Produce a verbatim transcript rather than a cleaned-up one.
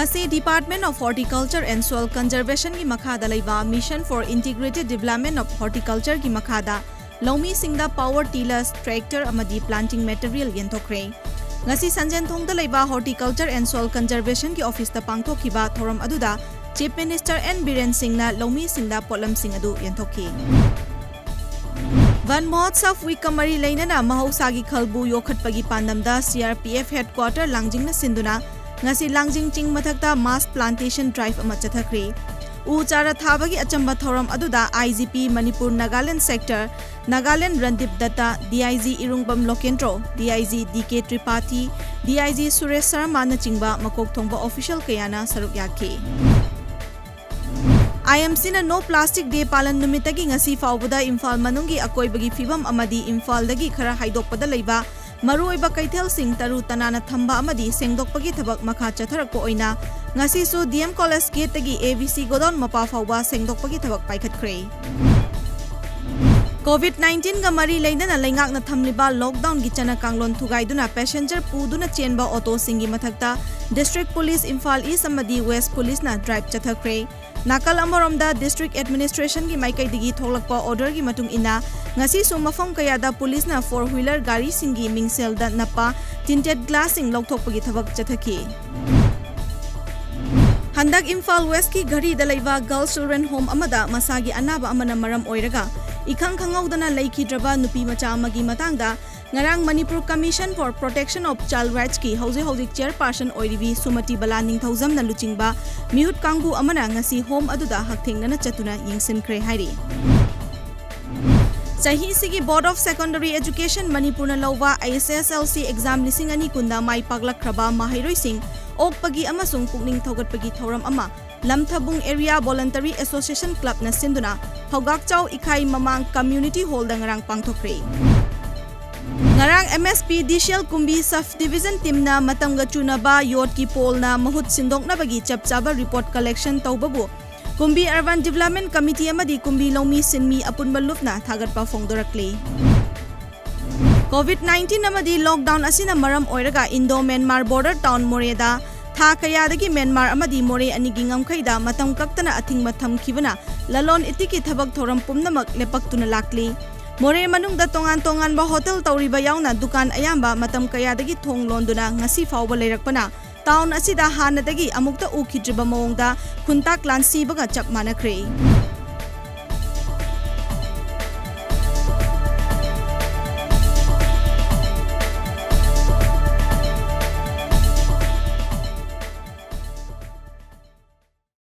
ꯃꯁꯤ Department of Horticulture and Soil Conservation ꯒꯤ ꯃꯈꯥꯗ ꯂꯩꯕ Mission for Integrated Development of Horticulture ꯒꯤ ꯃꯈꯥꯗ ꯂꯧꯃꯤꯁꯤꯡꯗ power tillers, tractor ꯑꯃꯗꯤ planting material ꯌꯦꯟꯊꯣꯛꯈ꯭ꯔꯦ꯫ ꯉꯁꯤ ꯁꯟꯖꯦꯟꯊꯣꯡꯗ ꯂꯩꯕ Horticulture and Soil Conservation ꯒꯤ office ꯇ ꯄꯥꯡꯊꯣꯛꯈꯤꯕ ꯊꯧꯔꯝ ꯑꯗꯨꯗ Chief Minister N ꯕꯤꯔꯦꯟ ꯁꯤꯡꯅ ꯂꯧꯃꯤꯁꯤꯡꯗ ꯄꯣꯠꯂꯝꯁꯤꯡ ꯑꯗꯨ ꯌꯦꯟꯊꯣꯛꯈꯤ꯫ Van Mahotsav Week ꯀ ꯃꯔꯤ ꯂꯩꯅꯅ ꯃꯍꯧꯁꯥꯒꯤ ꯈꯜꯕꯨ ꯌꯣꯛꯈꯠꯄꯒꯤ ꯄꯥꯟꯗꯝꯗ C R P F headquarter ꯂꯥꯡꯖꯤꯡꯅ ꯁꯤꯟꯗꯨꯅ ꯉꯁꯤ ꯂꯥꯡꯖꯤꯡ ꯆꯤꯡ ꯃꯊꯛꯇ mass plantation drive ꯑꯃ ꯆꯠꯊꯈ꯭ꯔꯦ꯫ ꯎ ꯆꯥꯔꯥ ꯊꯥꯕꯒꯤ ꯑꯆꯝꯕ ꯊꯧꯔꯝ ꯑꯗꯨꯗ I G P Manipur Nagaland sector, Nagaland Randeep Datta, D I G ꯏꯔꯨꯡꯕꯝ Lokendro, D I G D K ꯇ꯭ꯔꯤꯄꯥꯊꯤ, D I G Suresh ꯁꯔꯃꯥꯅꯆꯤꯡꯕ ꯃꯀꯣꯛ ꯊꯣꯡꯕ official ꯀꯌꯥꯅ ꯁꯔꯨꯛ ꯌꯥꯈꯤ꯫ I M C ꯅ No Plastic Day ꯄꯥꯂꯟ ꯅꯨꯃꯤꯠꯇꯒꯤ ꯉꯁꯤ ꯐꯥꯎꯕꯗ ꯏꯝꯐꯥꯜ ꯃꯅꯨꯡꯒꯤ ꯑꯀꯣꯏꯕꯒꯤ ꯐꯤꯕꯝ ꯑꯃꯗꯤ ꯏꯝꯐꯥꯜꯗꯒꯤ ꯈꯔ ꯍꯥꯏꯗꯣꯛꯄꯗ ꯂꯩꯕ ꯃꯔꯨꯑꯣꯏꯕ ꯀꯩꯊꯦꯜꯁꯤꯡ ꯇꯔꯨ ꯇꯅꯥꯟꯅ ꯊꯝꯕ ꯑꯃꯗꯤ ꯁꯦꯡꯗꯣꯛꯄꯒꯤ ꯊꯕꯛ ꯃꯈꯥ ꯆꯠꯊꯔꯛꯄ ꯑꯣꯏꯅ ꯉꯁꯤꯁꯨ D M College gate ꯇꯒꯤ A V C godown ꯃꯄꯥ ꯐꯥꯎꯕ ꯁꯦꯡꯗꯣꯛꯄꯒꯤ ꯊꯕꯛ ꯄꯥꯏꯈꯠꯈ꯭ꯔꯦ꯫ COVID nineteen ꯒ ꯃꯔꯤ ꯂꯩꯅꯅ ꯂꯩꯉꯥꯛꯅ ꯊꯝꯂꯤꯕ lockdown ꯒꯤ ꯆꯠꯅ ꯀꯥꯡꯂꯣꯟ ꯊꯨꯒꯥꯏꯗꯨꯅ passenger ꯄꯨꯗꯨꯅ ꯆꯦꯟꯕ ꯑꯣꯇꯣꯁꯤꯡꯒꯤ ꯃꯊꯛꯇ District Police ꯏꯝꯐꯥꯜ East ꯑꯃꯗꯤ West Police ꯅ drive ꯆꯠꯊꯈ꯭ꯔꯦ꯫ ꯅꯥꯀꯜ ꯑꯃꯔꯣꯝꯗ, District Administration ꯒꯤ ꯃꯥꯏꯀꯩꯗꯒꯤ ꯊꯣꯛꯂꯛꯄ order ꯒꯤ ꯃꯇꯨꯡ ꯏꯟꯅ, ꯉꯁꯤꯁꯨ ꯃꯐꯝ ꯀꯌꯥꯗ police ꯅ four wheeler ꯒꯥꯔꯤꯁꯤꯡꯒꯤ ꯃꯤꯡꯁꯦꯜꯗ ꯅꯞꯄ tinted glass ꯁꯤꯡ ꯂꯧꯊꯣꯛꯄꯒꯤ ꯊꯕꯛ ꯆꯠꯊꯈꯤ꯫ ꯍꯟꯗꯛ ꯏꯝꯐꯥꯜ West ꯀꯤ ꯘꯔꯤꯗ ꯂꯩꯕ Girls Children Home ꯑꯃꯗ ꯃꯁꯥꯒꯤ ꯑꯅꯥꯕ ꯑꯃꯅ ꯃꯔꯝ ꯑꯣꯏꯔꯒ ꯏꯈꯪ ꯈꯪꯍꯧꯗꯅ ꯂꯩꯈꯤꯗ꯭ꯔꯕ ꯅꯨꯄꯤ ꯃꯆꯥ ꯑꯃꯒꯤ ꯃꯇꯥꯡꯗ ꯉꯔꯥꯡ Manipur Commission for Protection of Child Rights ꯀꯤ ꯍꯧꯖꯤꯛ ꯍꯧꯖꯤꯛ chairperson ꯑꯣꯏꯔꯤꯕꯤ ꯁꯨꯃꯇꯤ ꯕꯂꯥ ꯅꯤꯡꯊꯧꯖꯝꯅ ꯂꯨꯆꯤꯡꯕ ꯃꯤꯍꯨꯠ ꯀꯥꯡꯕꯨ ꯑꯃꯅ ꯉꯁꯤ home ꯑꯗꯨꯗ ꯍꯛꯊꯦꯡꯅꯅ ꯆꯠꯇꯨꯅ ꯌꯦꯡꯁꯤꯟꯈ꯭ꯔꯦ ꯍꯥꯏꯔꯤ꯫ ꯆꯍꯤꯁꯤꯒꯤ Board of Secondary Education ꯃꯅꯤꯄꯨꯔꯅ ꯂꯧꯕ H S S L C exam ꯂꯤꯁꯤꯡ ꯑꯅꯤ ꯀꯨꯟꯗ ꯃꯥꯏ ꯄꯥꯛꯂꯛꯈ꯭ꯔꯕ ꯃꯍꯩꯔꯣꯏꯁꯤꯡ ꯑꯣꯛꯄꯒꯤ ꯑꯃꯁꯨꯡ ꯄꯨꯛꯅꯤꯡ ꯊꯧꯒꯠꯄꯒꯤ ꯊꯧꯔꯝ ꯑꯃ ꯂꯝꯊꯕꯨꯡ Area Voluntary Association Club ꯅ ꯁꯤꯟꯗꯨꯅ ꯐꯧꯒꯥꯛꯆꯥꯎ ꯏꯈꯥꯏ ꯃꯃꯥꯡ Community Hall ꯗ ꯉꯔꯥꯡ ꯄꯥꯡꯊꯣꯛꯈ꯭ꯔꯦ꯫ ꯉꯔꯥꯡ M S P D C L ꯀꯨꯝꯕꯤ Sub Division team ꯅ ꯃꯇꯝꯒ ꯆꯨꯅꯕ ꯌꯣꯠꯀꯤ pole ꯅ ꯃꯍꯨꯠ ꯁꯤꯟꯗꯣꯛꯅꯕꯒꯤ ꯆꯞ ꯆꯥꯕ report collection ꯇꯧꯕꯕꯨ ꯀꯨꯝꯕꯤ Urban Development Committee ꯑꯃꯗꯤ ꯀꯨꯝꯕꯤ ꯂꯧꯃꯤ ꯁꯤꯟꯃꯤ ꯑꯄꯨꯟꯕ ꯂꯨꯞꯅ ꯊꯥꯒꯠꯄ ꯐꯣꯡꯗꯣꯔꯛꯂꯤ꯫ COVID nineteen ꯑꯃꯗꯤ lockdown ꯑꯁꯤꯅ ꯃꯔꯝ ꯑꯣꯏꯔꯒ Indo Myanmar border town ꯃꯣꯔꯦꯗ ꯊꯥ ꯀꯌꯥꯗꯒꯤ ꯃ꯭ꯌꯥꯟꯃꯥꯔ ꯑꯃꯗꯤ ꯃꯣꯔꯦ ꯑꯅꯤꯒꯤ ꯉꯝꯈꯩꯗ ꯃꯇꯝ ꯀꯛꯇꯅ ꯑꯊꯤꯡꯕ ꯊꯝꯈꯤꯕꯅ ꯂꯂꯣꯟ ꯏꯇꯤꯛꯀꯤ ꯊꯕꯛ ꯊꯧꯔꯝ ꯄꯨꯝꯅꯃꯛ ꯂꯦꯞꯄꯛꯇꯨꯅ ꯂꯥꯛꯂꯤ꯫ ꯃꯣꯔꯦ ꯃꯅꯨꯡꯗ ꯇꯣꯉꯥꯟ ꯇꯣꯉꯥꯟꯕ ꯍꯣꯇꯦꯜ ꯇꯧꯔꯤꯕ ꯌꯥꯎꯅ ꯗꯨꯀꯥꯟ ꯑꯌꯥꯝꯕ ꯃꯇꯝ ꯀꯌꯥꯗꯒꯤ ꯊꯣꯡ ꯂꯣꯟꯗꯨꯅ ꯉꯁꯤ ꯐꯥꯎꯕ ꯂꯩꯔꯛꯄꯅ ꯇꯥꯎꯟ ꯑꯁꯤꯗ ꯍꯥꯟꯅꯗꯒꯤ ꯑꯃꯨꯛꯇ ꯎꯈꯤꯗ꯭ꯔꯤꯕ ꯃꯑꯣꯡꯗ ꯈꯨꯟꯇꯥꯛ ꯂꯥꯟ ꯁꯤꯕꯒ ꯆꯞ ꯃꯥꯟꯅꯈ꯭ꯔꯦ꯫